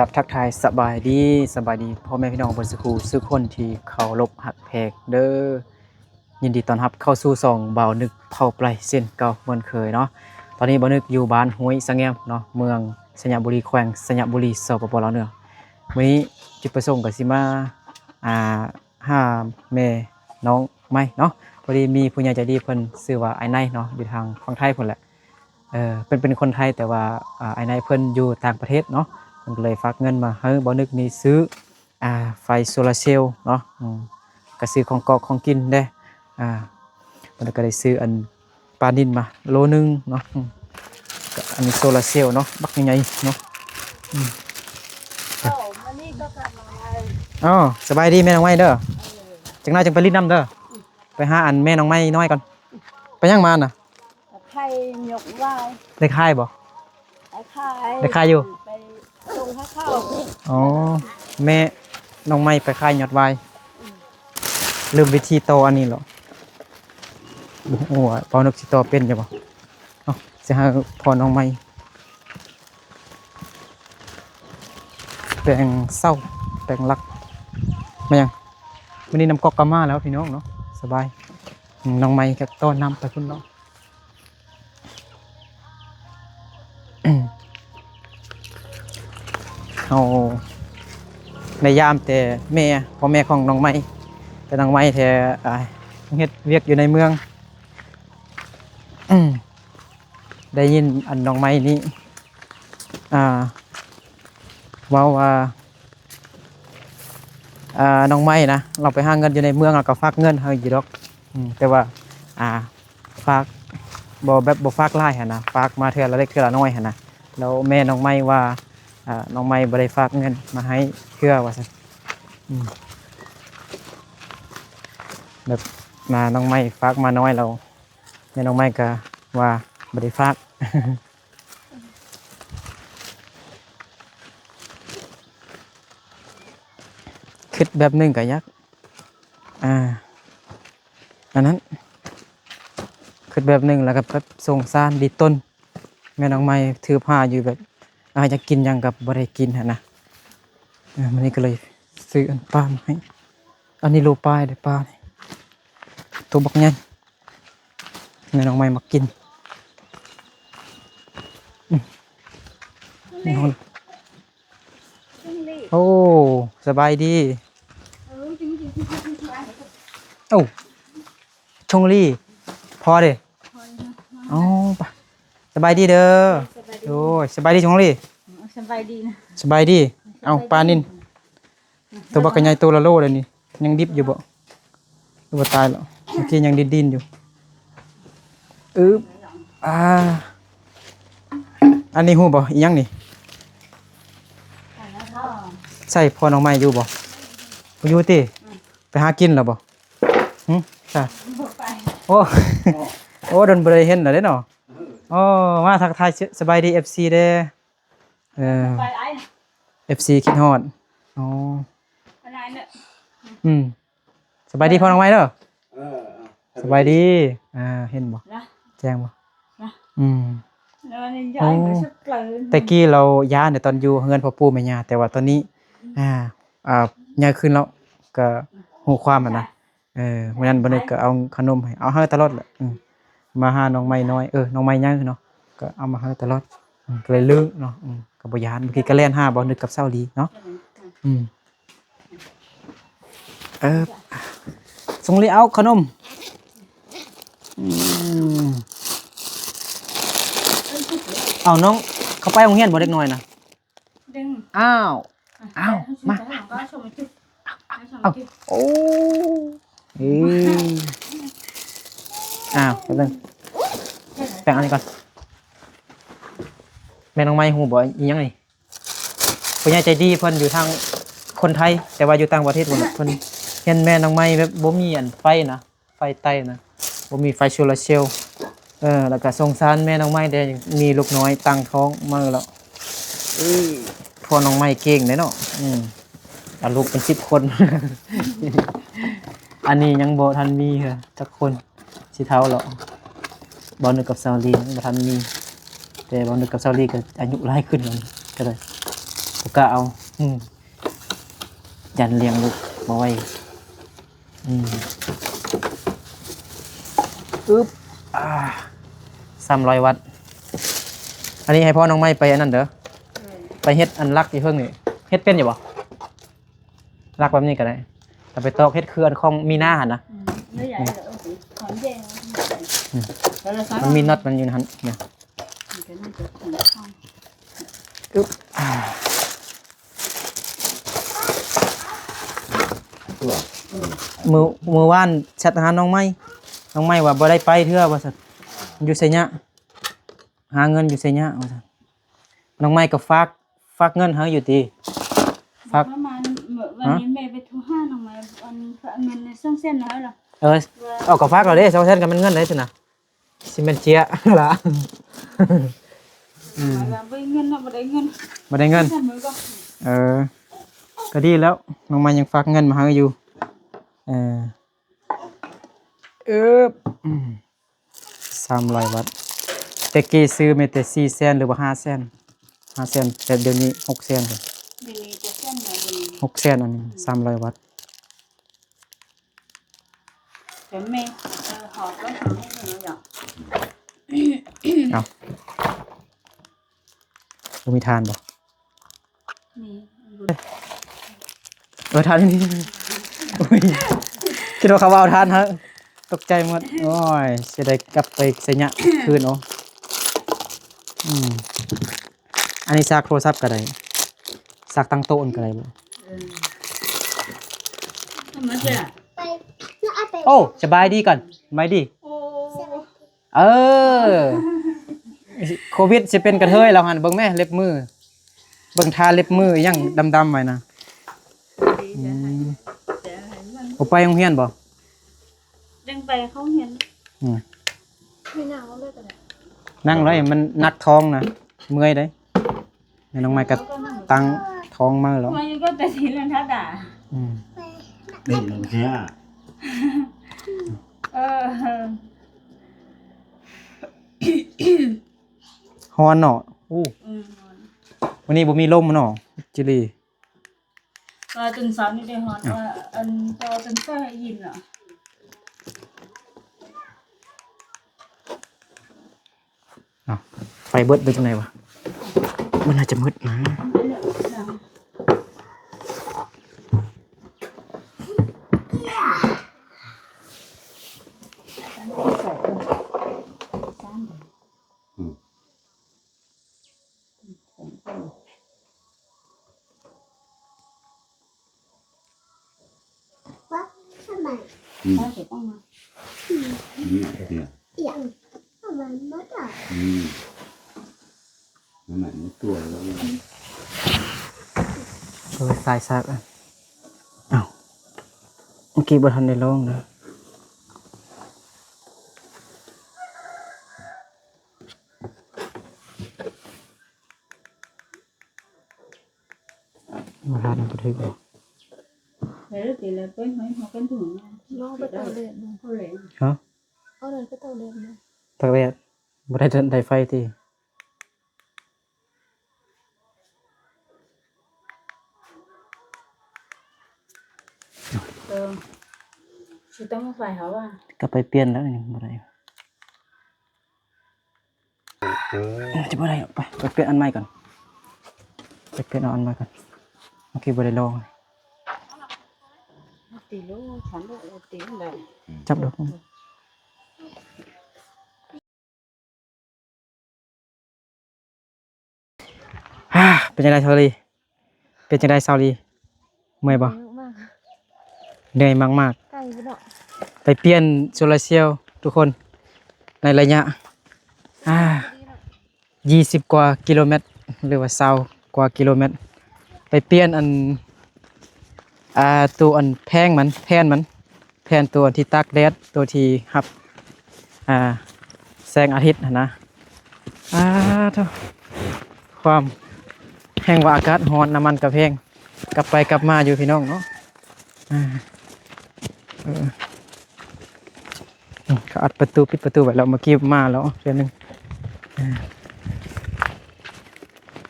ຄັບ ທັກທາຍສະບາຍດີ ສະບາຍດີພໍ່ແມ່ພີ່ນ້ອງເບິດສູ່ຜູ້ສູ່ຄົນທີ່ເຄົາລົບຮັກແພງເດີ. ຍິນດີຕ້ອນຮັບເຂົ້າສູ່ຊ່ອງບ່າວນຶກເຜົ່າໄປເຊັ່ນເກົ່າເໝືອນເຄີຍເນາະ. ຕອນນີ້ບ່າວນຶກຢູ່ບ້ານຫ້ວຍສະແງມເນາະ ເມືອງໄຊຍະບູລີ ແຂວງໄຊຍະບູລີ ສປປ ລາວເໜືອ. ມື້ນີ້ຈຸດປະສົງກໍຊິມາ ອ່າ ຫາແມ່ນ້ອງໃໝ່ເນາະ. ພໍດີມີຜູ້ໃຫຍ່ໃຈດີເພິ່ນຊື່ວ່າອ້າຍໄນເນາະ ຢູ່ທາງຝັ່ງໄທພຸ້ນແຫຼະ. ເອີ ເພິ່ນເປັນຄົນໄທ ແຕ່ວ່າ ອ່າ ອ້າຍໄນເພິ່ນຢູ່ຕ່າງປະເທດເນາະ ເພິ່ນກໍເລີຍຝາກເງິນມາໃຫ້ບ່າວນຶກນີ້ຊື້ ອ່າ ໄຟໂຊລາເຊວເນາະ. ອືມ ກໍຊື້ຂອງກອກຂອງກິນເດ້. ອ່າ ເພິ່ນກໍໄດ້ຊື້ອັນ ປານິນມາໂລໜຶ່ງເນາະ. ອືມ ກໍອັນນີ້ໂຊລາເຊວເນາະ ບັກໃຫຍ່ໆເນາະ. ອືມ ອໍ ສະບາຍດີແມ່ນ້ອງໃໝ່ເດີ. ຈັກໜ້ອຍຈັ່ງໄປຫຼິ້ນນຳເດີ. ໄປຫາອັນແມ່ນ້ອງໃໝ່ນ້ອຍກ່ອນ. ໄປຫຍັງມານະ? ໄປຂາຍຍອດວາຍ. ໄດ້ຂາຍບໍ່? ໄດ້ຂາຍ ໄດ້ຂາຍຢູ່ ໄປສົ່ງໃຫ້ເຂົາ. ອໍ ແມ່ນ້ອງໃໝ່ໄປຂາຍຍອດວາຍ. ອືມ ລືມວິທີຕໍ່ອັນນີ້ເນາະ. ໂອ້ ເວົ້ານຶກຊິຕໍ່ເປັນຢູ່ບໍ່? ເອົາ ຊິໃຫ້ພໍ່ນ້ອງໃໝ່ ແປງເສົາ ແປງຫຼັກ. ມາຫຍັງ? ມື້ນີ້ນ້ຳກອກກໍມາແລ້ວພີ່ນ້ອງເນາະ. ສະບາຍ ນ້ອງໃໝ່ກໍຕໍ່ນ້ຳໄປພຸ້ນເນາະ. ເຮົາໄດ້ຢາມແຕ່ແມ່ ພໍ່ແມ່ຂອງນ້ອງໃໝ່ ແຕ່ນ້ອງໃໝ່ແທ້ ອ່າ ເຮັດວຽກຢູ່ໃນເມືອງ. ໄດ້ຍິນອັນນ້ອງໃໝ່ນີ້ ອ່າ ເວົ້າວ່າ ອ່າ ນ້ອງໃໝ່ນະ ລາວໄປຫາເງິນຢູ່ໃນເມືອງ ລາວກໍຝາກເງິນໃຫ້ຢູ່ດອກ. ອືມ ແຕ່ວ່າ ອ່າ ຝາກ ບໍ່ ແບບບໍ່ຝາກຫຼາຍຫັ້ນນະ ຝາກມາເທື່ອລະເລັກເທື່ອລະນ້ອຍຫັ້ນນະ. ແລ້ວແມ່ນ້ອງໃໝ່ວ່າ ອ່າ ນ້ອງໃໝ່ບໍ່ໄດ້ຝາກເງິນມາໃຫ້ເທື່ອວ່າຊັ້ນ. ອືມ ແບບມາ ນ້ອງໃໝ່ຝາກມານ້ອຍ ແລ້ວແມ່ນ້ອງໃໝ່ກໍວ່າບໍ່ໄດ້ຝາກ. ຄິດແບບໜຶ່ງກໍຢາກ ອ່າ ອັນນັ້ນ ຄິດແບບໜຶ່ງ ແລ້ວກໍແບບສົງສານດີຕົນ ແມ່ນ້ອງໃໝ່ຖືພາຢູ່ ແບບ ອາ ຢາກກິນຫຍັງກໍບໍ່ໄດ້ກິນຫັ້ນນະ. ເອີ ມື້ນີ້ກໍເລີຍຊື້ອັນປາມາໃຫ້. ອັນນີ້ໂລປາຍເດ້ ປານີ້ ໂຕບັກໃຫຍ່. ແມ່ນ້ອງໃໝ່ມັກກິນ. ອືມ ໂອ້ ສະບາຍດີ. ໂອ້ ຊົງລີ ພໍ່ເດ້. ອໍ ສະບາຍດີເດີ. ໂດຍ ສະບາຍດີຊົງລີ. ສະບາຍດີນະ. ສະບາຍດີ. ເອົ້າ ປານິນ ໂຕບັກໃຫຍ່ ໂຕລະໂລເດ້ນີ້. ຍັງດິບຢູ່ບໍ່ ຫຼືວ່າຕາຍແລ້ວ? ເມື່ອກີ້ຍັງດິນໆຢູ່. ອຶບ ອ່າ ອັນນີ້ຮູ້ບໍ່ ອີຫຍັງນີ້? ໃສ່ພໍ່ນ້ອງໃໝ່ຢູ່ບໍ່? ບໍ່ຢູ່ຕິ? ໄປຫາກິນແລ້ວບໍ່? ຫຶ? ຊະ ບໍ່ໄປ. ໂອ້ ໂອ້ ດົນບໍ່ໄດ້ເຫັນແລ້ວເດ້ເນາະ. ໂອ້ ມາທັກທາຍ ສະ ສະບາຍດີ ເອັຟຊີ ເດ້. ເອີ ເອັຟຊີ ຄິດຮອດ. ອໍ ອືມ ສະບາຍດີພໍ່ນ້ອງໃໝ່ເດີ. ເອີ ສະບາຍດີ. ອ່າ ເຫັນບໍ່? ແຈ້ງບໍ່? ອືມ ໂອ້ ແຕ່ກີ້ລາວຢ້ານແຕ່ຕອນຢູ່ເຮືອນພໍ່ປູ່ແມ່ຍ່າ ແຕ່ວ່າຕອນນີ້ ອ່າ ອ່າ ໃຫຍ່ຂຶ້ນແລ້ວ ກໍຮູ້ຄວາມຫັ້ນນະ. ເອີ ມື້ນັ້ນບ່າວນຶກກໍເອົາຂະໜົມໃຫ້ ເອົາໃຫ້ຕະຫຼອດແຫຼະ. ອືມ ມາຫານ້ອງໃໝ່ນ້ອຍ ເອີ ນ້ອງໃໝ່ໃຫຍ່ເນາະ ກໍເອົາມາໃຫ້ຕະຫຼອດ. ອືມ ກໍເລີຍລືມເນາະ. ອືມ ກໍບໍ່ຢ້ານ. ເມື່ອກີ້ກໍແລ່ນຫາບ່າວນຶກກັບສາວລີເນາະ. ອືມ ເອີ ສົ່ງລີເອົາຂະໜົມ. ອືມ ເອົາ ນ້ອງເຂົ້າໄປໂຮງຮຽນບໍ່ ເດັກນ້ອຍນະ? ດຶງ ອ້າວ ອ້າວ ມາ ເອົາ ໂອ້ ເອີ ອ້າວ ແປັບໜຶ່ງ ແປງອັນນີ້ກ່ອນ. ແມ່ນ້ອງໃໝ່ຮູ້ບໍ່ ອີຫຍັງນີ້? ຜູ້ໃຫຍ່ໃຈດີເພິ່ນຢູ່ທາງຄົນໄທ ແຕ່ວ່າຢູ່ຕ່າງປະເທດພຸ້ນ ເພິ່ນເຫັນແມ່ນ້ອງໃໝ່ແບບບໍ່ມີອັນໄຟນະ ໄຟໃຕ້ນະ ບໍ່ມີໄຟໂຊລາເຊວ. ເອີ ແລ້ວກໍສົງສານແມ່ນ້ອງໃໝ່ແດ່ ມີລູກນ້ອຍຕັ້ງທ້ອງມາແລ້ວ. ເອີ ພໍ່ນ້ອງໃໝ່ເກັ່ງເດ້ເນາະ. ອືມ ເອົາລູກເປັນສິບຄົນ ອັນນີ້ຍັງບໍ່ທັນມີເທື່ອຈັກຄົນ. ຊິເຖົ້າແລ້ວ ບ່າວນຶກກັບສາວລີຍັງບໍ່ທັນມີ ແຕ່ບ່າວນຶກກັບສາວລີກໍອາຍຸຫຼາຍຂຶ້ນແລ້ວກໍໄດ້. ບໍ່ກ້າເອົາ ອືມ ຢ້ານລ້ຽງລູກບໍ່ໄຫວ. ອືມ ອຶບ ອ່າ ສາມຮ້ອຍວັດ. ອັນນີ້ໃຫ້ພໍ່ນ້ອງໄມ້ໄປອັນນັ້ນເດີ ເອີ ໄປເຮັດອັນລັກຢູ່ເທິງນີ້ ເຮັດເປັນຢູ່ບໍ່? ລັກແບບນີ້ກໍໄດ້ ແລ້ວໄປຕອກເຮັດຄືອັນຂອງມີນາຫັ້ນນະ. ອືມ ມັນມີນັອດມັນຢູ່ຫັ້ນ ນີ້ ອຶບ ອ່າ ມື້ ມື້ວານແຊັດຫານ້ອງໄມ້ ນ້ອງໄມ້ວ່າບໍ່ໄດ້ໄປເທື່ອວ່າຊັ້ນ ຢູ່ໄຊຍະ ຫາເງິນຢູ່ໄຊຍະວ່າຊັ້ນ. ນ້ອງໄມ້ກໍຝາກ ຝາກເງິນໃຫ້ຢູ່ຕິ? ຝາກ ປະມານ ມື້ວານນີ້ ຮະ? ແມ່ໄປໂທຫານ້ອງໄມ້ ອັນ ຝາກເງິນສອງແສນໃຫ້ລະ. ເອີ ເອົາ ກໍຝາກແລ້ວເດ້ ສອງແສນກໍແມ່ນເງິນໄດ້ຊັ້ນນະ. ຊິແມ່ນເຈຍລະ ອືມ ວ່າບໍ່ໄດ້ເງິນເນາະ ບໍ່ໄດ້ເງິນ ບໍ່ໄດ້ເງິນ ເອີ ກໍດີແລ້ວ ນ້ອງໄມ້ຍັງຝາກເງິນມາໃຫ້ຢູ່. ເອີ ເອີ ອືມ ສາມຮ້ອຍວັດ ແຕ່ກີ້ຊື້ມີແຕ່ສີ່ແສນ ຫຼືວ່າຫ້າແສນ ຫ້າແສນ ແຕ່ດຽວນີ້ຫົກແສນ ດຽວນີ້ເຈັດແສນແລ້ວ ດຽວນີ້ຫົກແສນ ອັນນີ້ສາມຮ້ອຍວັດ. ແຕ່ແມ່ ເອີ ຫອບແລ້ວຫອມໃຫ້ເພິ່ນເນາະ. ເອົ້າ ບໍ່ມີຖ່ານບໍ່? ມີ ເອີ ຖ່ານນີ້ ໂອ້ຍ ຄິດວ່າເຂົາວ່າເອົາຖ່ານໃຫ້ ຕົກໃຈໝົດ. ໂອ້ຍ ຊິໄດ້ກັບໄປໄຊຍະຄືນ. ໂອ້ ອືມ ອັນນີ້ສາກໂທລະສັບກໍໄດ້ ສາກຕັ້ງໂຕະນັ້ນກໍໄດ້ບໍ່? ເອີ ທຳມະຊາດ. ໂອ້ ສະບາຍດີກ່ອນ ສະບາຍດີ. ໂອ້ ເອີ ໂຄວິດຊິເປັນກະເທີຍແລ້ວຫັ້ນ ເບິ່ງແມ້ເລັບມື ເບິ່ງທາເລັບມືອີ່ຫຍັງດຳໆໄວ້ນະ. ອືມ ບໍ່ໄປໂຮງຮຽນບໍ່? ຍັງໄປເຂົ້າຮຽນ. ອືມ ນັ່ງໄວ້ ມັນໜັກທ້ອງນະ ເມື່ອຍເດ້. ແມ່ນ້ອງໄມ້ກໍຕັ້ງທ້ອງມາແລ້ວ ເມື່ອຍກໍແຕ່ຊິເລື່ອງທາດາ. ອືມ ເປັນເທື່ອ ເອີ ຮ້ອນເນາະ. ໂອ້ ອືມ ມື້ນີ້ບໍ່ມີລົມເນາະ ຈິລີ. ວ່າຕື່ນເຊົ້ານີ້ໄດ້ຮ້ອນ ເອົ້າ ວ່າອັນ ເພາະວ່າຕື່ນເຊົ້າໃຫ້ຍິນເນາະ. ເອົ້າ ໄຟເບິດ ຫຼືຈັ່ງໃດວະ? ມັນໜ້າຈະມືດນະ. ອືມ ອືມ ນີ້ເນຍ ອືມ ມັນຕົວແລ້ວ ເອີ ສາຍສາກ. ອ້າວ ເມື່ອກີ້ບໍ່ທັນໄດ້ລອງເດີ. ບໍ່ທັນ ບໍ່ຖືກບໍ່? ເອີ ຕີແລ້ວເປີດໃຫ້ເຮົາກັນຖິງ ເນາະ ໄປຕາກແດດເນາະ. ຮະ? ເອົາເດີ ໄປຕາກແດດເນາະ. ຕາກແດດ ບໍ່ໄດ້ ໄດ້ໄຟຕິ? ເອີ ຊິຕ້ອງມາໄຟເຮົາວ່າ ກໍໄປປ່ຽນແລ້ວ ຍັງບໍ່ໄດ້. ເອີ ຈະບໍ່ໄດ້ ໄປ ໄປປ່ຽນອັນໃໝ່ກ່ອນ ໄປປ່ຽນເອົາອັນໃໝ່ກ່ອນ. ໂອເຄ ບໍ່ໄດ້ລອງ ຕີໂລ ສັນໂລ ຕີແລ້ວ ຈັບດອກ. ເປັນຈັ່ງໃດສາວລີ? ເປັນຈັ່ງໃດສາວລີ? ເມື່ອຍບໍ່? ເໜື່ອຍມາກໆ ເໜື່ອຍມາກໆ. ໄກເນາະ ໄປປ່ຽນໂຊລາເຊວທຸກຄົນ ໃນໄລຍະ ອ່າ ຍີ່ສິບກວ່າກິໂລແມັດ ຫຼືວ່າຊາວກວ່າກິໂລແມັດ ໄປປ່ຽນອັນ ອ່າ ໂຕອັນແຜງມັນ ແຜ່ນມັນ ແຜ່ນໂຕອັນທີ່ຕາກແດດ ໂຕທີ່ຮັບ ອ່າ ແສງອາທິດຫັ້ນນະ. ອ່າ ໂທ້ ຄວາມແຮງວ່າອາກາດຮ້ອນ ນ້ຳມັນກໍແພງ ກັບໄປກັບມາຢູ່ພີ່ນ້ອງເນາະ. ອ່າ ເອີ ເຂົາອັດປະຕູ ປິດປະຕູໄວ້ແລ້ວ ເມື່ອກີ້ມາແລ້ວເທື່ອໜຶ່ງ. ອ່າ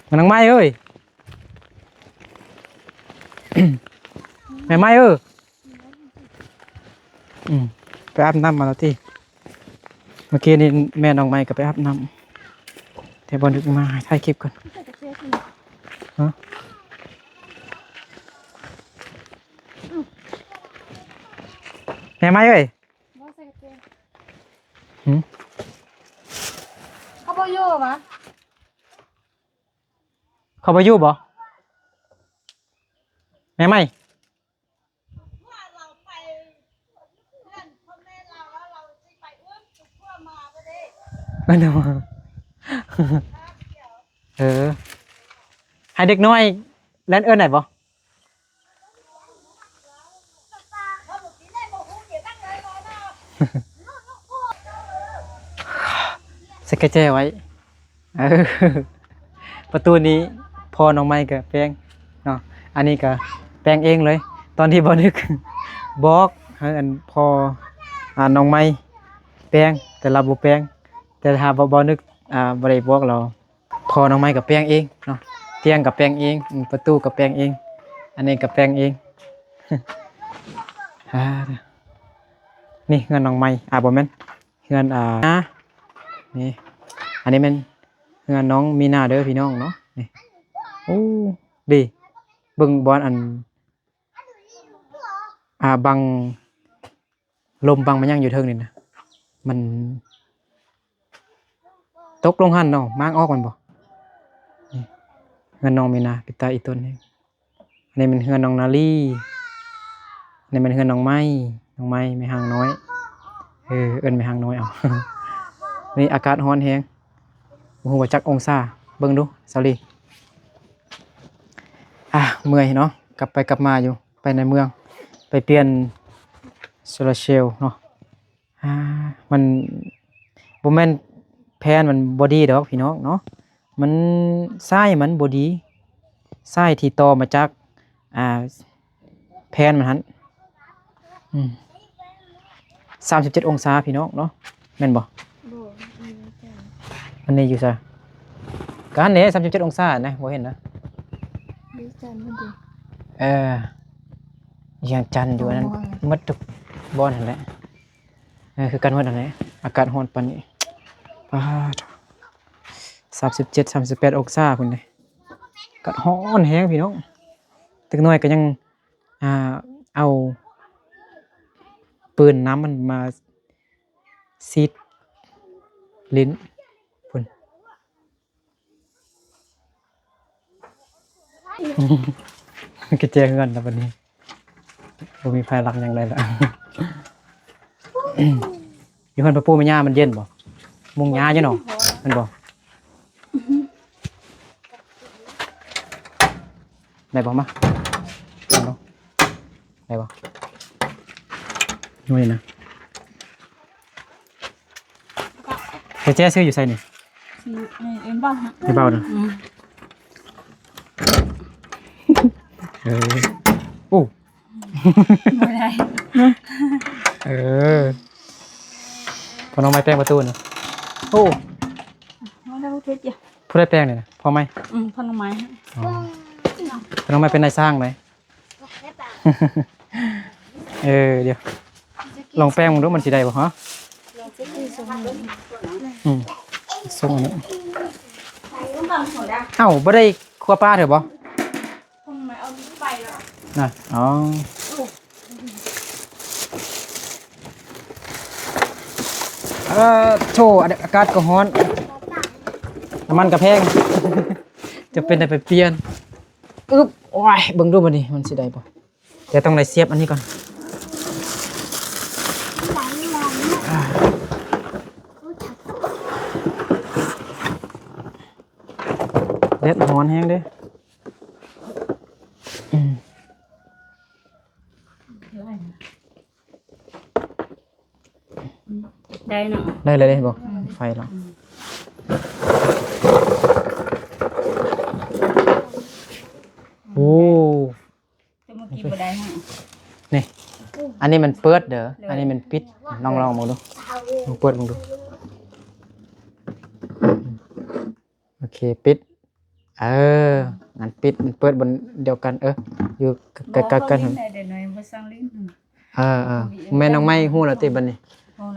ມານາງໄມ້ເອີຍ. ແມ່ໄມ້ເອີຍ ອືມ ໄປອາບນ້ຳມາແລ້ວຕິ? ເມື່ອກີ້ນີ້ແມ່ນ້ອງໄມ້ກໍໄປອາບນ້ຳ ແຕ່ບໍ່ນຶກມາຖ່າຍຄລິບກ່ອນ. ຮະ? ແມ່ໄມ້ເອີຍ ບໍ່ໃສ່ກາງເກງ ຫື? ເຂົາບໍ່ຢູ່ຫວາ? ເຂົາບໍ່ຢູ່ບໍ່? ແມ່ໄມ້ ເອີ ໃຫ້ເດັກນ້ອຍແລ່ນເອີ້ນໄດ້ບໍ່? ໃສ່ກະແຈໄວ້ ເອີ ປະຕູນີ້ພໍ່ນ້ອງໄມ້ກໍແປງເນາະ ອັນນີ້ກໍແປງເອງເລີຍ ຕອນທີ່ບໍ່ນຶກບອກໃຫ້ອັນພໍ່ ອາ ນ້ອງໄມ້ແປງ ແຕ່ລາວບໍ່ແປງ ແຕ່ຖ້າບໍ່ ບໍ່ນຶກ ອາ ບໍ່ໄດ້ບອກລາວ ພໍ່ນ້ອງໄມ້ກໍແປງເອງເນາະ ຕຽງກໍແປງເອງ ປະຕູກໍແປງເອງ ອັນນີ້ກໍແປງເອງ ອາ ນີ້ເຮືອນນ້ອງໄມ້ ອາ ບໍ່ແມ່ນ ເຮືອນ ອາ ນາ ນີ້ ອັນນີ້ແມ່ນເຮືອນນ້ອງມີນາເດີພີ່ນ້ອງເນາະ ນີ້ ໂອ້ ດີ ເບິ່ງບ່ອນອັນ ອາ ບັງ ລົມບັງມາຍັງຢູ່ເທິງນີ້ນະ ມັນຕົກລົງຫັ້ນເນາະ ມ້າງອອກມັນບໍ່? ນີ້ ເຮືອນນ້ອງມີນາ ປິດຕາອີຕົນນີ້ ອັນນີ້ແມ່ນເຮືອນນ້ອງນາລີ ອັນນີ້ແມ່ນເຮືອນນ້ອງໄມ້ ນ້ອງໄມ້ ແມ່ຮ່າງນ້ອຍ ເອີ ເອີ້ນແມ່ຮ່າງນ້ອຍເອົາ ນີ້ອາກາດຮ້ອນແຮງ ບໍ່ຮູ້ວ່າຈັກອົງສາ ເບິ່ງດູ ສາວລີ ອາ ເມື່ອຍເນາະ ກັບໄປກັບມາຢູ່ ໄປໃນເມືອງ ໄປປ່ຽນໂຊລາເຊວເນາະ ອາ ມັນບໍ່ແມ່ນແຜນມັນບໍ່ດີດອກພີ່ນ້ອງເນາະ ມັນສາຍມັນບໍ່ດີ ສາຍທີ່ຕໍ່ມາຈາກ ອາ ແຜ່ນມັນຫັ້ນ ອືມ ສາມສິບເຈັດອົງສາພີ່ນ້ອງເນາະ ແມ່ນບໍ່? ບໍ່ ອັນນີ້ຢູ່ໃສ? ກະຫັ້ນແຫຼະ ສາມສິບເຈັດອົງສານະ ບໍ່ເຫັນນະ ຢູ່ຈັນພຸ້ນຕິ ເອີ ວຽງຈັນຢູ່ອັນນັ້ນ ໝົດທຸກບ່ອນຫັ້ນແຫຼະ ເອີ ຄືກັນໝົດຫັ້ນແຫຼະ ອາກາດຮ້ອນປານນີ້ ປາດ ສາມສິບເຈັດ ສາມສິບແປດອົງສາພຸ້ນເດ້ ກະຮ້ອນແຮງພີ່ນ້ອງ ຈັກໜ້ອຍກະຍັງ ອ່າ ເອົາປືນນ້ຳມັນມາສີດຫຼິ້ນພຸ້ນ ກະແຈເຮືອນລະບັດນີ້ ບໍ່ມີໃຜລັກຫຍັງໄດ້ລະ ຢູ່ເຮືອນພໍ່ປູ່ແມ່ຍ່າມັນເຢັນບໍ່? ມຸງຫຍ້າຢູ່ເນາະ ແມ່ນບໍ່? ໄດ້ບໍ່? ມາ ໄດ້ບໍ່? ຢູ່ນີ້ນະ ແຈຊື້ຢູ່ໃສນີ້? ຊື້ໃນເອັມເບົາ ໃນເບົານະ ອືມ ເອີ ໂອ້ ບໍ່ໄດ້ ເອີ ພໍ່ນ້ອງໄມ້ແປງປະຕູນະ ໂອ້ ບໍ່ໄດ້ເຮັດຫຍັງ ຜູ້ໃດແປງນີ້ນະ ພໍ່ໄມ້? ອືມ ພໍ່ນ້ອງໄມ້ ອໍ ພໍ່ນ້ອງໄມ້ເປັນນາຍຊ່າງໃດ ເອີ ດຽວ ລອງແປງເບິ່ງດູ ມັນຊິໄດ້ບໍ່ ຮະ? ອືມ ສົ່ງອັນນີ້ ເອົ້າ ບໍ່ໄດ້ຄົວປາເທື່ອບໍ່? ນະ ອໍ ເອີ ໂທ້ ອາກາດກໍຮ້ອນ ນ້ຳມັນກໍແພງ ຈະເປັນໄດ້ໄປປ່ຽນ ອຶບ ໂອ້ຍ ເບິ່ງດູບັດນີ້ ມັນຊິໄດ້ບໍ່? ແຕ່ຕ້ອງໄດ້ສຽບອັນນີ້ກ່ອນ ແດດຮ້ອນແຮງເດ້ ອືມ ໄດ້ເນາະ ໄດ້ເລີຍເດ້ບໍ່? ອືມ ໄຟລະ ອືມ ໂອ້ ແຕ່ເມື່ອກີ້ບໍ່ໄດ້ຮະ ນີ້ ອັນນີ້ມັນເປີດເດີ ໂດຍ ອັນນີ້ມັນປິດ ລອງ ລອງເບິ່ງດູ ລອງເປີດເບິ່ງດູ ໂອເຄ ປິດ ເອີ ອັນປິດມັນເປີດບ່ອນດຽວກັນ ເອີ ຢູ່ໃກ້ໆກັນ. ເອີໆ ແມ່ນ້ອງໄມ້ຮູ້ແລ້ວຕິບັດນີ້?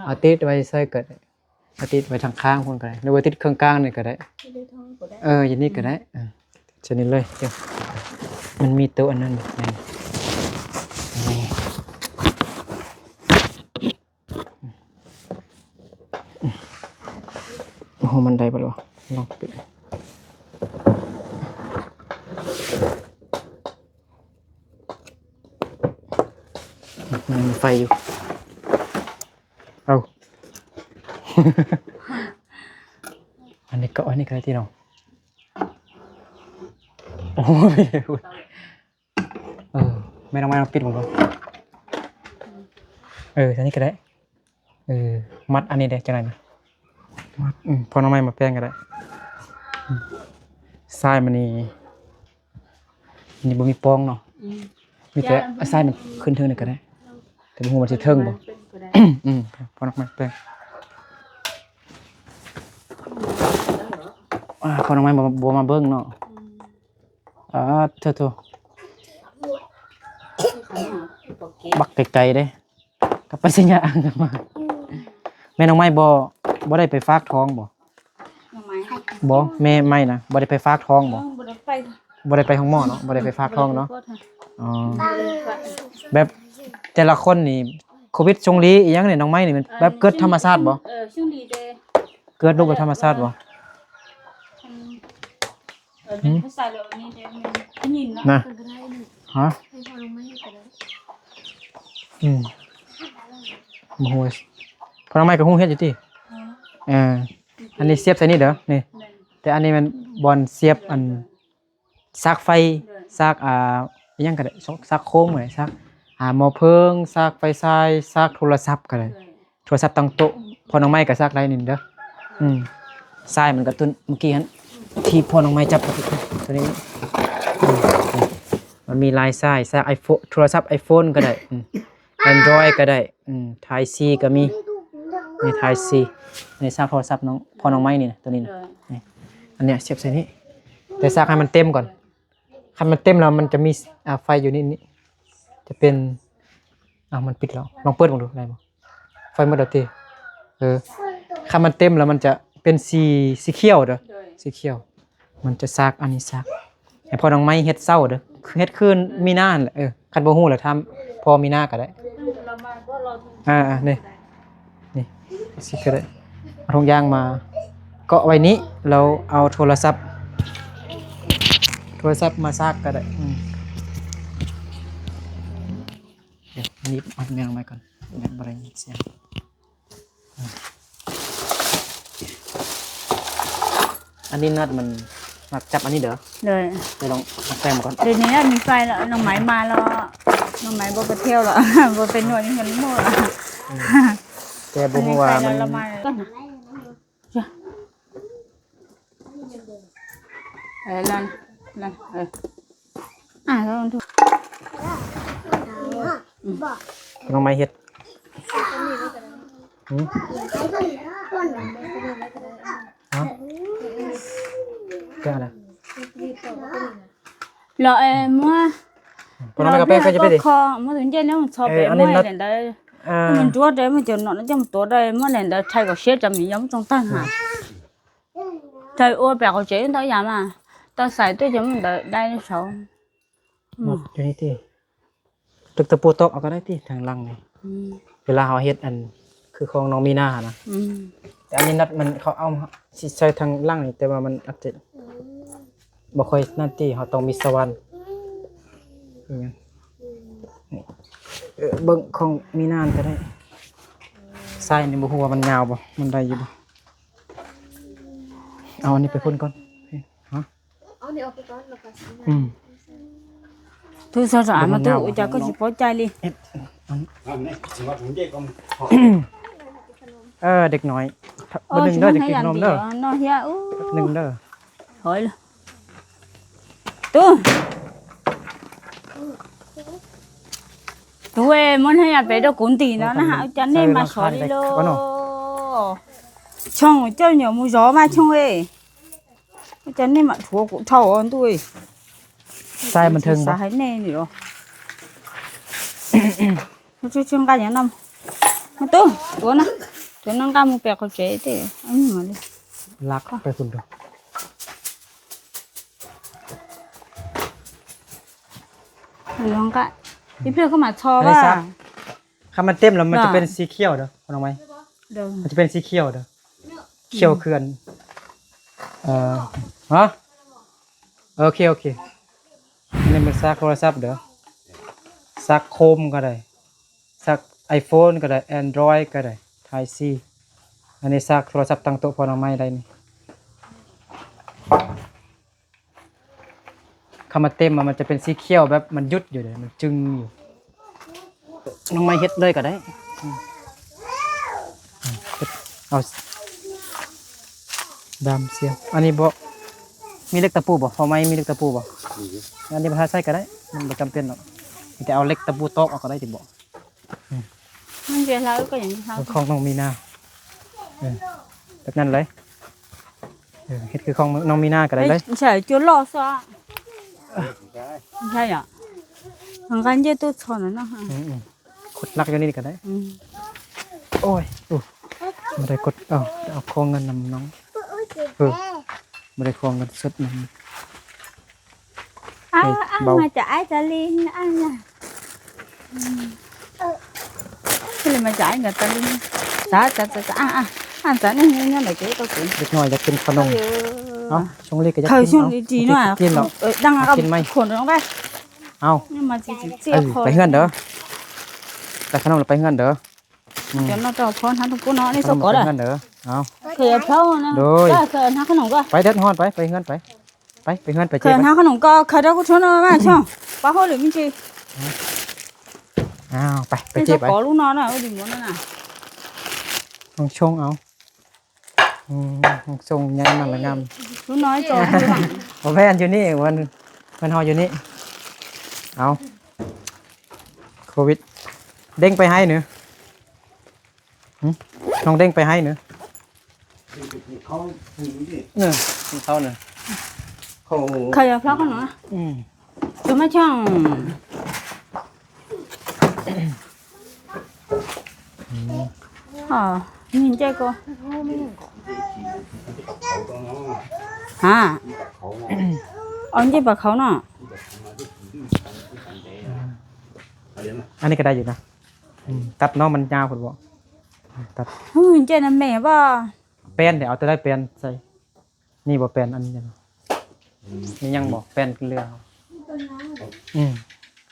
ເອົາຕິດໄວ້ໃສກໍໄດ້ ເອົາຕິດໄວ້ທາງຂ້າງພຸ້ນກໍໄດ້ ຫຼືວ່າຕິດເຄິ່ງກາງນີ້ກໍໄດ້. ເອີ ຢູ່ນີ້ກໍໄດ້ ເອີ ເຊັ່ນນີ້ເລີຍ. ມັນມີໂຕອັນນັ້ນ ໂອ້ ມັນໄດ້ບໍ່ລະ? ລອງປິດ ມັນມີໄຟຢູ່. ເອົາ ອັນນີ້ກໍ ອັນນີ້ກໍໄດ້ຕິເນາະ. ໂອ້ຍ ເອີ ແມ່ນ້ອງໄມ້ລອງປິດເບິ່ງດູ. ເອີ ອັນນີ້ກໍໄດ້. ເອີ ມັດອັນນີ້ເດ້ ຈັ່ງໃດນະ? ມັດ ອືມ ພໍ່ນ້ອງໄມ້ມາແປງກໍໄດ້. ອືມ ຊາຍມັນນີ້ ອັນນີ້ບໍ່ມີປ່ອງເນາະ. ອືມ ມີແຕ່ຊາຍມັນຂຶ້ນເທິງນີ້ກໍໄດ້ ແຕ່ບໍ່ຮູ້ວ່າຊິເທິງບໍ່. ອືມ ພໍ່ນ້ອງໄມ້ແປງ ອ່າ ພໍ່ນ້ອງໄມ້ບໍ່ ບໍ່ມາເບິ່ງເນາະ. ອືມ ອ່າ ໂທ ໂທ ບັກໄກໆເດ້ ກັບໄປໄຊຍະ ມາ. ອືມ ແມ່ນ້ອງໄມ້ບໍ່ ບໍ່ໄດ້ໄປຝາກທ້ອງບໍ່? ນ້ອງໄມ້ ບໍ່ ແມ່ໄມ້ນະ ບໍ່ໄດ້ໄປຝາກທ້ອງບໍ່? ເອີ ບໍ່ໄດ້ໄປ ບໍ່ໄດ້ໄປໂຮງໝໍເນາະ ບໍ່ໄດ້ໄປຝາກທ້ອງເນາະ. ອໍ ແບບແຕ່ລະຄົນນີ້ ໂຄວິດຊົງລີອີ່ຫຍັງນີ້ ນ້ອງໄມ້ນີ້ມັນແບບເກີດທຳມະຊາດບໍ່? ເອີ ຊົງລີເດ້ ເກີດລູກແບບທຳມະຊາດບໍ່? ອືມ ເອີ ເປັນຜູ້ຊາຍແລ້ວນີ້ເດ້ ແມ່ນຜູ້ຍິງເນາະ ນະ ເພິ່ນກໍໄດ້ນີ້ ຮະ ໃຫ້ພໍ່ນ້ອງໄມ້ກໍໄດ້. ອືມ ບໍ່ຮູ້ ພໍ່ນ້ອງໄມ້ກໍຮູ້ເຮັດຢູ່ຕິ? ອໍ ເອີ ອັນນີ້ສຽບໃສ່ນີ້ເດີ ນີ້ ແມ່ນ ແຕ່ອັນນີ້ແມ່ນບ່ອນສຽບ ເອີ ອັນ ສາກໄຟ ເອີ ສາກ ອ່າ ອີ່ຫຍັງກໍໄດ້ ສາກ ສາກໂຄມກໍໄດ້ ສາກ ອ່າ ໝໍ້ເພີງ ສາກໄຟຊາຍ ສາກໂທລະສັບກໍໄດ້. ໂທລະສັບຕັ້ງໂຕະ ອືມ ພໍ່ນ້ອງໄມ້ກໍສາກໄດ້ນີ້ເດີ. ອືມ ສາຍມັນກະຕຸ້ນເມື່ອກີ້ຫັ້ນ ທີ່ພໍ່ນ້ອງໄມ້ຈັບໂຕນີ້ ອືມ ມັນມີຫຼາຍສາຍ ສາກໄອໂຟນ ໂທລະສັບໄອໂຟນກໍໄດ້ ອືມ ແອນດຣອຍກໍໄດ້ ອືມ ທາຍຊີກໍມີ ນີ້ທາຍຊີ ນີ້ສາກໂທລະສັບນ້ອງ ພໍ່ນ້ອງໄມ້ນີ້ນະ ໂຕນີ້ນະ ນີ້ ອັນເນີ້ຍສຽບໃສ່ນີ້ ແຕ່ສາກໃຫ້ມັນເຕັມກ່ອນ ຄັນມັນເຕັມແລ້ວມັນຈະມີ ອ່າ ໄຟຢູ່ນີ້ ນີ້ ຈະເປັນ ອ້າວ ມັນປິດແລ້ວ ລອງເປີດເບິ່ງດູໄດ້ບໍ່? ໄຟໝົດແລ້ວຕິ? ເອີ ຄັນມັນເຕັມແລ້ວມັນຈະເປັນສີ ສີຂຽວເດີ ໂດຍ ສີຂຽວ ມັນຈະສາກ ອັນນີ້ສາກ ໃຫ້ພໍ່ນ້ອງໄມ້ເຮັດເສົາເດີ ເຮັດຄືມີນາຫັ້ນແຫຼະ. ເອີ ຄັນບໍ່ຮູ້ລະຖາມພໍ່ມີນາກໍໄດ້. ອ່າໆ ນີ້ ນີ້ຊິກໍໄດ້ ເອົາຖົງຢາງມາເກາະໄວ້ນີ້ ແລ້ວເອົາໂທລະສັບ ໂທລະສັບມາສາກກໍໄດ້. ອືມ ດຽວໜີບມັດແມ່ນອອກມາກ່ອນ ຍັງບໍ່ໄດ້ຍິນສຽງ. ອັນນີ້ນັດມັນມັກຈັບອັນນີ້ເດີ ໂດຍ ໄປລອງມາແຕ່ງມາກ່ອນ. ດຽວນີ້ມີໄຟແລ້ວ ນ້ອງໄມ້ມາແລ້ວ ນ້ອງໄມ້ບໍ່ໄປທ່ຽວແລ້ວ ບໍ່ໄປນວດຢູ່ເຮືອນໝູ່ແລ້ວ. ອືມ ແຕ່ບໍ່ຮູ້ວ່າມັນ ເອີ ນັ້ນ ນັ້ນ ເອີ ອ່າ ລອງດູ ນ້ອງໄມ້ເຮັດ ຫືມ ຮະ ແກ້ວນະ ລອເອມົວ ພວກນ້ອງໄມ້ກໍແປ້ງໃສ່ຈະໄປດິ ຂໍມົວເຢັນແລ້ວຊອບ ເອີ ໄປ ອັນນີ້ນັດ ມົວເຫັນໄດ້ ອ່າ ມັນຕົວະໄດ້ ມັນຈະນອນ ມັນຈະຕົວະໄດ້ ມົວເຫັນໄດ້ ໄທກໍເຊຍຈະມີ ຍັງຕ້ອງຕັ້ງຫາ ໃສ່ໂອແປກເອົາເຈນເຕົ້າຢາມາ ຕາໃສ່ຕົວຈະມັນໄດ້ ໄດ້ເຊົາ ໝົດຢູ່ນີ້ຕິ ຕຶກຕະປູຕອກເອົາກໍໄດ້ຕິ ທາງຫຼັງນີ້ ອືມ ເວລາເຮົາເຮັດອັນ ຄືຂອງນ້ອງມີນາຫັ້ນນະ ອືມ ແຕ່ອັນນີ້ນັດມັນ ເຂົາເອົາ ຊິໃສ່ທາງຫຼັງນີ້ ແຕ່ວ່າມັນອາດຈະ ອືມ ບໍ່ຄ່ອຍນັ້ນຕິ ເຮົາຕ້ອງມີສະຫວ່ານ ອືມ ນີ້ ເອີ ເບິ່ງຂອງມີນາຫັ້ນກໍໄດ້ ສາຍນີ້ບໍ່ຮູ້ວ່າມັນຍາວບໍ່ ມັນໄດ້ຢູ່ບໍ່? ເອົາອັນນີ້ໄປພຸ້ນກ່ອນ ຮະ ເອົານີ້ອອກໄປກ່ອນ ແລ້ວກໍ ອືມ ໂທລະສັບມາຕູ້ ເຈົ້າກໍຊິພໍໃຈເລີຍ ເຮັດອັນ ເອີ ເດັກນ້ອຍ ເບິ່ງເດີ ຈະກິນຂະໜົມເດີ ເນາະ ເຮຍ ໂອ້ ໜຶ່ງເດີ ຖອຍເລີຍ ຕູ້ ຕູ້ເອ ມັນໃຫ້ເອົາໄປດອກກຸນຕີເນາະ ນະ ເອົາຈັນນີ້ມາສອນເລີຍ ຊ່ອງເຈົ້າເໜີຍໝູຢໍມາ ຊ່ອງເອ. Cho nên mà thua cũng thầu ăn tôi. ຊາຍມັນເທິງບໍ່? ສາຍແນ່ນີ້ເນາະ. ມາຊ່ວຍໆກັນຫຍັງນຳ ມາຕູ້ ຕົວນະ ຕົວນັ້ນກໍໝູ່ແປກເຂົ້າໃຈເດ້. ອັນນີ້ມາເລີຍ ລັກໄປພຸ້ນເດີ້. ນ້ອງກະ ອີເພື່ອນກໍມາຊອບວ່າ ຄັນມັນເຕັມແລ້ວມັນຈະເປັນສີຂຽວເດີ້ ນ້ອງໄມ້. ເດີ ມັນຈະເປັນສີຂຽວເດີ້ ຂຽວຄືອັນ ເອີ ຮະ ໂອເຄ ໂອເຄ. ອັນນີ້ມັນສາກໂທລະສັບເດີ້ ສາກໂຄມກໍໄດ້ ສາກໄອໂຟນກໍໄດ້ ແອນດຣອຍກໍໄດ້ ໄທຊີ. ອັນນີ້ສາກໂທລະສັບຕັ້ງໂຕະພໍ່ນ້ອງໄມ້ໄດ້ນີ້. ຄຳວ່າເຕັມອະ ມັນຈະເປັນສີຂຽວແບບມັນຢຸດຢູ່ເດ້ ມັນຈຶ່ງຢູ່. ນ້ອງໄມ້ເຮັດເລີຍກໍໄດ້ ອືມ ເຮັດເອົາດາມສຽງ. ອັນນີ້ບໍ່ມີເຫຼັກຕະປູບໍ່? ພໍ່ໄມ້ມີເຫຼັກຕະປູບໍ່? ມີຢູ່. ອັນນີ້ບໍ່ໃຊ້ກໍໄດ້ ມັນບໍ່ຈຳເປັນດອກ ມີແຕ່ເອົາເຫຼັກຕະປູຕອກເອົາກໍໄດ້ຕິບໍ່? ມັນເວລາກໍຢ່າງທີ່ເຮົາ ຂອງນ້ອງມີນາ ເອີ ແບບນັ້ນເລີຍ. ເອີ ເຮັດຄືຂອງນ້ອງມີນາກໍໄດ້ເລີຍ. ໃສ່ຈຸລອຊະ ໃຊ່ອະ ມັນກັນເຈຕຸຊອນນະ. ອືມໆ ຂຸດຫຼັກຢູ່ນີ້ກໍໄດ້. ອືມ ໂອ້ຍ ໂອ້ ບໍ່ໄດ້ກົດ ເອົາ ເອົາຂໍເງິນນຳນ້ອງ ເອີ ບໍ່ໄດ້ຂໍເງິນສົດນຳ. ອາ ເອີ ອາ ເບົາ ມາຈາກໄອຕາລີ ອາ ອືມ ເອີ ມາຈາກໄອຕາລີ ສາ ສາ ສາ ອາ ອາ ອາ ສາ ນີ້ ນີ້ ນີ້ ເດັກນ້ອຍຢາກກິນຂະໜົມ. ເອີ ເອົາ ຊົງລີກໍຢາກກິນ ເອົາ ເນາະ ກິນແລ້ວ ເອີ ດັງ ເອົາ ກິນໃໝ່ ຄົນລງໄປ. ເອົາ ມາຊິເຈັບ ເອີ ຄອ ໄປເຮືອນເດີ້ ໄດ້ຂະໜົມແລ້ວໄປເຮືອນເດີ້. ອືມ ດຽວເນາະ ເຈົ້າພອນຫາທຸກຄົນເນາະ ນີ້ສະກອດ ໄປເຮືອນເດີ້. ເອົາ ເຄີຍເອົາເຂົ້ານະ ໂດຍ ເຄີຍເອົາເຂົ້ານະ ຂະໜົມກໍ ໄປເດີດຮອດ ໄປ ໄປເຮືອນໄປ ໄປ ໄປເຈັບ ໄປຫາຂະໜົມກໍ ເຄີຍເອົາເຂົ້ານະ ມາຊ່ອງ ປາໂຫຫຼືມີຊິ. ອ້າວ ໄປ ໄປເຈັບ ໄປ ຂໍລູກນອນນະ ເອີ ດີໝົດນະ ນ້ອງຊົງເອົາ. ອືມ ຊົງໃຫຍ່ມັນລະງາມ ລູກນ້ອຍໂຕ ບໍ່ແມ່ນ ຢູ່ນີ້ ມັນ ມັນເຮົາຢູ່ນີ້. ເອົາ ໂຄວິດ ເດ້ງໄປໃຫ້ໜຶ ຫຶ ນ້ອງເດ້ງໄປໃຫ້ໜຶ ເອີ ກິນເຂົ້າໜຶ ເຂົາ ເຂົາຢາກພັກກັນເນາະ. ອືມ ຈະມາຊ່າງ ອືມ ອ່າ ມີແຈກໍ ຮະ ອັນນີ້ປາເຂົາເນາະ. ອັນນີ້ກໍໄດ້ຢູ່ນະ. ອືມ ຕັດເນາະ ມັນຍາວໂພດບໍ່ ຕັດ. ເອີ ເຈນຳແມ່ບໍ່ ແປ້ນເດ ເອົາແຕ່ໄດ້ແປ້ນໃສ່ ມີບໍ່ແປ້ນອັນນີ້ ມີຍັງບໍ່ ແປ້ນເຫຼືອ. ອືມ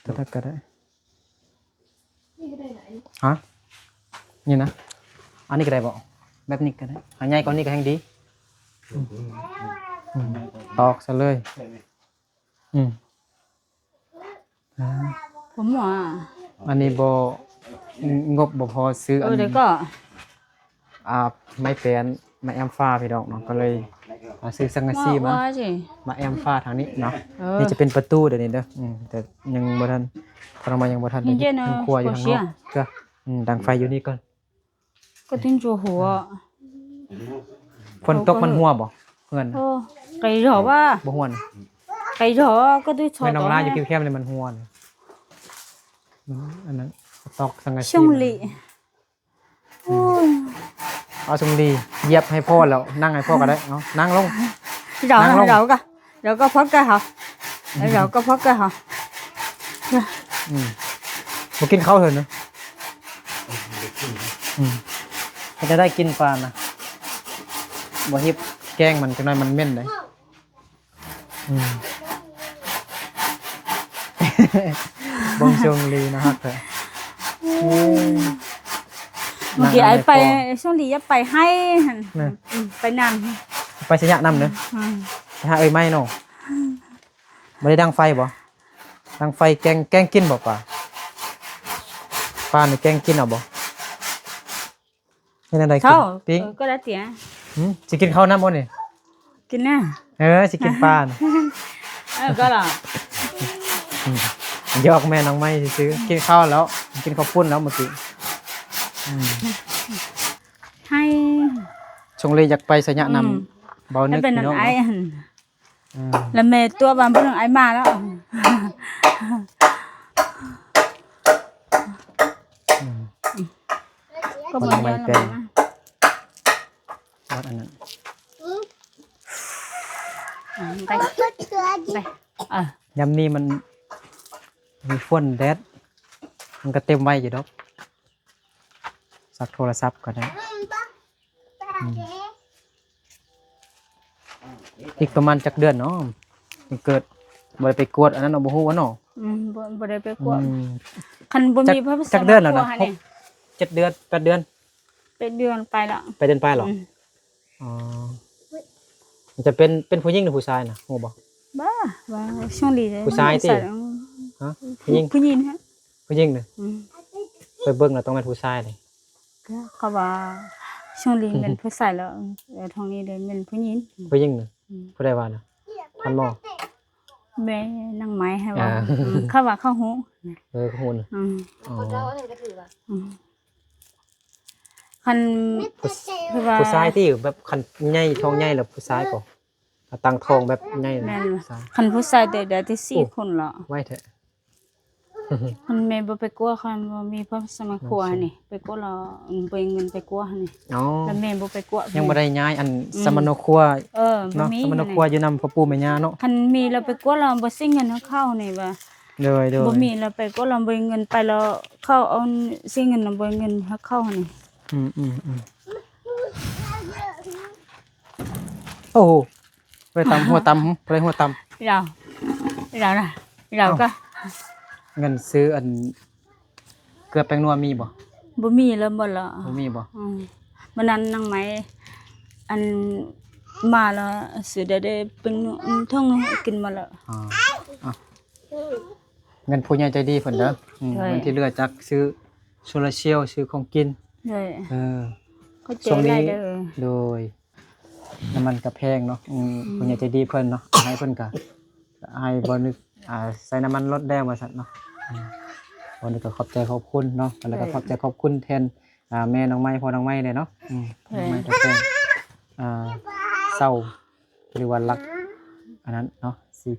ຕົວນັ້ນກໍໄດ້ ຮະ ນີ້ນະ ອັນນີ້ກໍໄດ້ບໍ່ ແບບນີ້ກໍໄດ້ ໃຫ້ໃຫຍ່ກວ່ານີ້ກໍແຮ່ງດີ. ອືມ ອືມ ຕອກຊະເລີຍ. ອືມ ອ່າ ຜົມວ່າ ອັນນີ້ບໍ່ ງົບບໍ່ພໍຊື້ ເອີ ອັນ ດຽວກໍ ອ່າ ໄມ້ແປ້ນ ໄມ້ແອ້ມຝາພີ່ນ້ອງເນາະ ກໍເລີຍ ອ່າ ຊື້ສັງກະສີມາ ມາແອ້ມຝາທາງນີ້ເນາະ. ເອີ ນີ້ຈະເປັນປະຕູເດີນີ້ເດີ. ອືມ ແຕ່ຍັງບໍ່ທັນ ເຂົ້າມາຍັງບໍ່ທັນໄດ້ເຮັດ ເຮັດຄົວຢູ່ທາງນອກເທື່ອ. ອືມ ດັງໄຟຢູ່ນີ້ກ່ອນ. ກໍເປັນໂຈຫົວ ຝົນຕົກມັນຮົ່ວບໍ່ເຮືອນ? ໂອ້ ໄກເຖາະວ່າ ບໍ່ຮົ່ວນະ ໄກເຖາະ ກໍດ້ວຍຊອດ ແມ່ນ້ອງລາຢູ່ແຄມໆນີ້ມັນຮົ່ວນະ. ມັນອັນນັ້ນ ຕອກສັງກະສີ ຊົງລີ ອືມ ໂອ້ຍ ເອົາຊົງລີຢຽບໃຫ້ພໍ່ແລ້ວ ນັ່ງໃຫ້ພໍ່ກໍໄດ້. ເອົາ ນັ່ງລົງ ເຮົາ ນັ່ງລົງ ເຮົາກໍ ເຮົາກໍພັກກັນເຮົາ ເຮົາກໍພັກກັນເຮົາ. ອືມ ບໍ່ກິນເຂົ້າເຖິງນະ. ອືມ ເຮັດແນວໃດກິນປານະ ບໍ່ເຮັດແກງມັນ ຈັກໜ້ອຍມັນເໝັນເດ້. ອືມ ເບິ່ງຊົງລີນະ ຮັກແທ້. ອືມ ເມື່ອກີ້ອ້າຍໄປ ຊົງລີຢາກໄປໄຮ່ຫັ້ນ ອືມ ໄປນຳ ໄປໄຊຍະນຳເດີ. ອືມ ໄປຫາເອື້ອຍໄມ້ເນາະ. ບໍ່ໄດ້ດັງໄຟບໍ່? ດັງໄຟແກງ ແກງກິນບໍ່ປາ? ປານີ້ແກງກິນເອົາບໍ່? ເຮັດແນວໃດກິນ? ເຂົ້າ ປີ້ງ ເອີ ກໍໄດ້ຕິ. ຫຶ ຊິກິນເຂົ້ານຳບໍ່ນີ້? ກິນນະ. ເອີ ຊິກິນປານະ. ເອີ ກໍລະ ອືມ ຢອກແມ່ນ້ອງໄມ້ຊື່ໆ. ກິນເຂົ້າແລ້ວ ກິນເຂົ້າປຸ້ນແລ້ວເມື່ອກີ້. ອືມ ໃຫ້ ຊົງລີຢາກໄປໄຊຍະນຳ ອືມ ເບົານຶກ ໃຫ້ເປັນ ພີ່ນ້ອງ ອ້າຍ ເນາະ. ອືມ ແລ້ວແມ່ຕົວະວ່າບໍ່ຕ້ອງອາຍມາແລ້ວ ອືມ ກໍບໍ່ຍ້ອນ ອັນນັ້ນ ອືມ ໄປ ໄປ ເອີ ຍາມນີ້ມັນມີຝົນແດດ ມັນກໍເຕັມໄວຢູ່ດອກ ຊັກໂທລະສັບກໍໄດ້ ອືມ ອີກປະມານຈັກເດືອນເນາະ ມັນເກີດ ບໍ່ໄດ້ໄປກວດອັນນັ້ນເນາະ ບໍ່ຮູ້ວ່າເນາະ ອືມ ບໍ່ ບໍ່ໄດ້ໄປກວດ ອືມ ຄັນບໍ່ມີ ຈັກເດືອນແລ້ວນະ ຫົກ ເຈັດເດືອນ ແປດເດືອນ ແປດເດືອນໄປແລ້ວ ແປດເດືອນໄປແລ້ວ ອືມ ອໍ ມັນຈະເປັນ ເປັນຜູ້ຍິງຫຼືຜູ້ຊາຍນະ ຮູ້ບໍ່? ບໍ່ ວ່າຊ່ວງນີ້ເດ້ ຜູ້ຊາຍຕິ? ອືມ ຮະ? ຜູ້ຍິງ ຜູ້ຍິງຮະ ຜູ້ຍິງນະ ອືມ ໄປເບິ່ງແລ້ວຕ້ອງແມ່ນຜູ້ຊາຍເດ້ ກໍເຂົາວ່າຊ່ວງນີ້ແມ່ນຜູ້ຊາຍແລ້ວ ເອີ ທາງນີ້ເດ້ແມ່ນຜູ້ຍິງ ຜູ້ຍິງນະ ອືມ ຜູ້ໃດວ່ານະ? ທ່ານໝໍ ແມ່ນາງໄມ້ໃຫ້ເວົ້າ ອ່າ ອືມ ເຂົາວ່າເຂົາຮູ້ ເອີ ເຂົາຮູ້ນະ ອືມ ອໍ ເຂົາເຈົ້າອັນນັ້ນກໍຖືວ່າ ອືມ ຄັນ ຜູ້ຊ- ຜູ້ຊາຍທີ່ແບບຄັນໃຫຍ່ ທ້ອງໃຫຍ່ແລ້ວຜູ້ຊາຍກໍ ຕັ້ງທ້ອງແບບໃຫຍ່ ແມ່ນ ຜູ້ຊາຍ ຄັນຜູ້ຊາຍໄດ້ ໄດ້ແຕ່ສີ່ ໂອ້ ຄົນລະ ໄວແທ້ ຄັນແມ່ບໍ່ໄປກົວ ຄັນບໍ່ມີພະສະມາຄົວນີ້ ໄປກົວລະ ອືມ ບໍ່ມີເງິນໄປກົວນີ້ ອໍ ລະແມ່ບໍ່ໄປກົວ ຍັງບໍ່ໄດ້ຍ້າຍອັນ ອືມ ສະມະໂນຄົວ ເອີ ບໍ່ມີ ເນາະ ສະມະໂນຄົວຢູ່ນຳພໍ່ປູ່ແມ່ຍ່າເນາະ ຄັນມີລະໄປກົວລະບໍ່ເສຍເງິນໃຫ້ເຂົານີ້ວ່າ ໂດຍໆ ບໍ່ມີລະໄປກົວລະບໍ່ມີເງິນໄປລະເຂົາເອົາເສຍເງິນນຳ ບໍ່ມີເງິນໃຫ້ເຂົານີ້ ອືມໆໆ ໂອ້ໂຫ ບໍ່ໄດ້ຕຳ ຫົວຕຳ ບໍ່ໄດ້ຫົວຕຳ ລາວ ລາວນະ ລາວກໍ ເງິນຊື້ອັນເກືອແປ້ງນົວມີບໍ່? ບໍ່ມີແລ້ວ ໝົດແລ້ວ ບໍ່ມີບໍ່? ອືມ ມື້ນັ້ນນາງໄມ້ ອັນ ມາແລ້ວ ຊື້ໄດ້ແຕ່ແປ້ງນົວ ອືມ ທ້ອງກິນໝົດແລ້ວ ອໍ ເອົາ ເງິນຜູ້ໃຫຍ່ໃຈດີເພິ່ນເດີ ອືມ ໂດຍ ເງິນທີ່ເຫຼືອຈາກຊື້ໂຊລາເຊວ ຊື້ຂອງກິນ ໂດຍ ເອີ ຂອບໃຈຫຼາຍເດີ ໂດຍ ນ້ຳມັນກໍແພງເນາະ ອືມ ອືມ ຜູ້ໃຫຍ່ໃຈດີເພິ່ນເນາະ ໃຫ້ເພິ່ນກໍ ໃຫ້ບໍ່ນຶກ ອ່າ ໃສ່ນ້ຳມັນລົດແດ່ວ່າຊັ້ນເນາະ ອືມ ວັນນີ້ກໍຂອບໃຈຂອບຄຸນເນາະ ແລ້ວກໍ ໂດຍ ຂອບໃຈຂອບຄຸນແທນ ອ່າ ແມ່ນ້ອງໄມ້ ພໍ່ນ້ອງໄມ້ແດ່ເນາະ ອືມ ໂດຍ ນ້ອງໄມ້ກໍແພງ ອ່າ ເສົາ ຫຼືວ່າຫຼັກ ອັນນັ້ນເນາະ ຊິ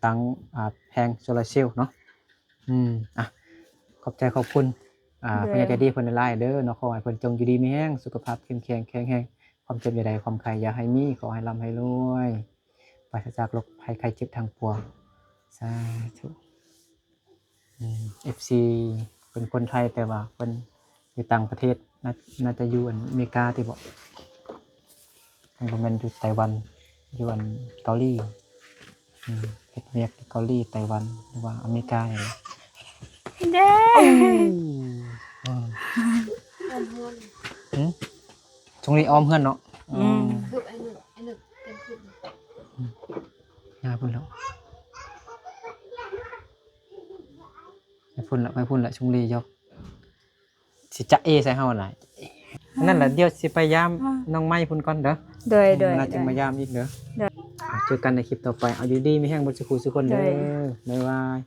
ຕັ້ງ ອ່າ ແຜງໂຊລາເຊວເນາະ ອືມ ອ່ະ ຂອບໃຈຂອບຄຸນ ອ່າ ໂດຍ ຜູ້ໃຫຍ່ໃຈດີເພິ່ນຫຼາຍໆເດີເນາະ ຂໍໃຫ້ເພິ່ນຈົ່ງຢູ່ດີມີແຮງ ສຸຂະພາບເຂັ້ມແຂງແຂງແຮງ ຄວາມເຈັບຢ່າໄດ້ ຄວາມໄຂ້ຢ່າໃຫ້ມີ ຂໍໃຫ້ລ່ຳໃຫ້ລວຍ ປາສະຈາກໂລກໄພໄຂ້ເຈັບທັງປວງ ສາທຸ. ອືມ ເອັຟຊີ ເປັນຄົນໄທ ແຕ່ວ່າເພິ່ນຢູ່ຕ່າງປະເທດ ໜ້າ ໜ້າຈະຢູ່ອັນເມກາຕິເບາະ ມັນບໍ່ແມ່ນຢູ່ໄຕ້ຫວັນ ຢູ່ອັນເກົາຫຼີ ອືມ ເຮັດວຽກຢູ່ເກົາຫຼີ ໄຕ້ຫວັນ ຫຼືວ່າອາເມລິການີ້ແຫຼະ ເດ້ ອືມ ອືມ ຊ່ວງນີ້ອ້ອມເຮືອນເນາະ ອືມ ອືມ ອືມ ຫາພຸ້ນແລ້ວ ໄປພຸ້ນລະ ໄປພຸ້ນລະ ຊຸງລີຢອກ ຊິຈະເອໃສ່ເຮົານະ ນັ້ນລະ ດຽວຊິໄປຢາມ ອ່າ ນ້ອງໄມ້ພຸ້ນກ່ອນເດີ ໂດຍ ໂດຍ ລະຈຶ່ງມາຢາມອີກເດີ ໂດຍ ອ່າ ເຈີກັນໃນຄລິບຕໍ່ໄປ ເອົາຢູ່ດີມີແຮງເບິດສູ່ຄູ່ສູ່ຄົນເດີ ໂດຍ ບາຍບາຍ.